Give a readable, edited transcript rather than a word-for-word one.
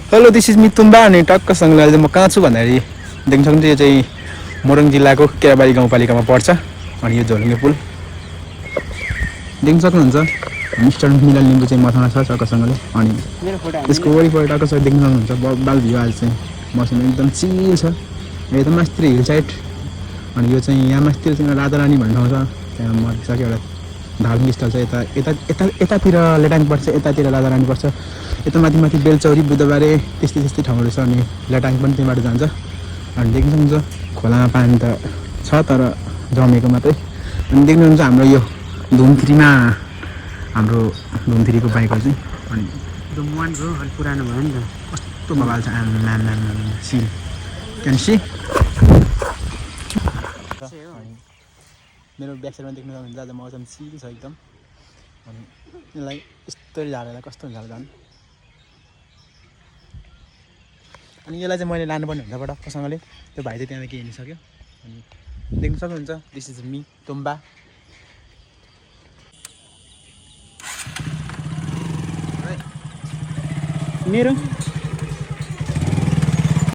hello this is मितुम्बा अनि टक्कसँग अहिले म कहाँ छु भन्दाखेरि देख्न सक्नुहुन्छ यो चाहिँ मोरङ जिल्लाको केराबारी गाउँपालिकामा पर्छ अनि यो झोलुङ्गे पुल देख्न सक्नुहुन्छ मिस्टर मिलन लिम्बू चाहिँ मसँग छ टक्कसँगले अनि यसको वरिपरि टक्कसँग देख्न सक्नुहुन्छ बबाल भ्यू आज चाहिँ मौसम एकदम चिल छ एकदम मास्तिर हिल साइड अनि यो चाहिँ यहाँ मास्तिर चाहिँ राजारानी भन्ने ठाउँ छ त्यहाँ मजाको एउटा धार्मिक स्थल छ यता यता यता यतातिर लेटाङ पर्छ यतातिर राजारानी पर्छ यता माथि माथि बेलचौरी बुधबारे त्यस्तै त्यस्तै ठाउँहरू छ अनि लेटाङ पनि त्यहीँबाट जान्छ अनि देख्न सक्नुहुन्छ खोलामा पानी त छ तर जमेको मात्रै अनि देख्नुहुन्छ हाम्रो यो धुमथ्रीमा हाम्रो धुमथ्रीको बाइकहरू चाहिँ अनि एकदम वानको अलि पुरानो भयो नि त कस्तो बबाल छ आम सिल क्यान सी मेरो ब्याक साइडमा देख्न सक्नुहुन्छ आज मौसम चिल छ एकदम अनि यसलाई यस्तरी झारेर कस्तो हुन्छ झन् अनि यसलाई चाहिँ मैले लानुपर्ने हुन्छ पटक्कसँगले त्यो भाइ चाहिँ त्यहाँदेखि हिँडिसक्यो अनि देख्न सक्नुहुन्छ दिस इज मी तुम्बा मेरो